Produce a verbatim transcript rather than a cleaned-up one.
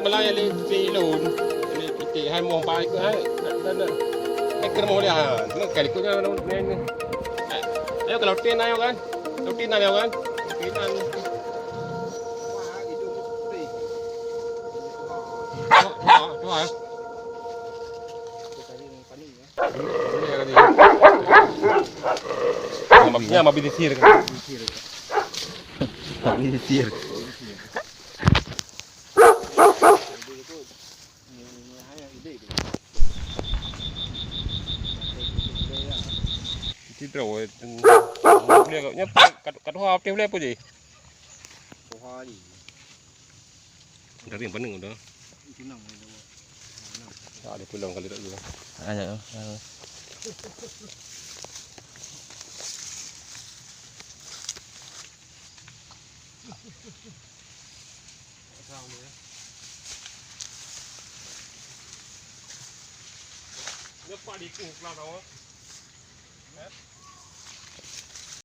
Meulayan lé piték lôn, lé piték hai moh ba ikot hai, dan, dan, dan. Eh, keu moh lé ha, cuma kali ikot nyan, nyan, nyan. Eh, ayo kalau tin ayo kan, kalau tin ayo kan, tin ayo. Tuh, tuh, tuh, ah. Ini ya, babi sisir. Babi sisir. Sidroe, eh, kat, kat, kat, kat, kat, kat, kat, kat, kat, kat, kat, kat, Dari yang panen udah. Ada pulang kali tak dua. Ada. Lepas di kuh kelas awak.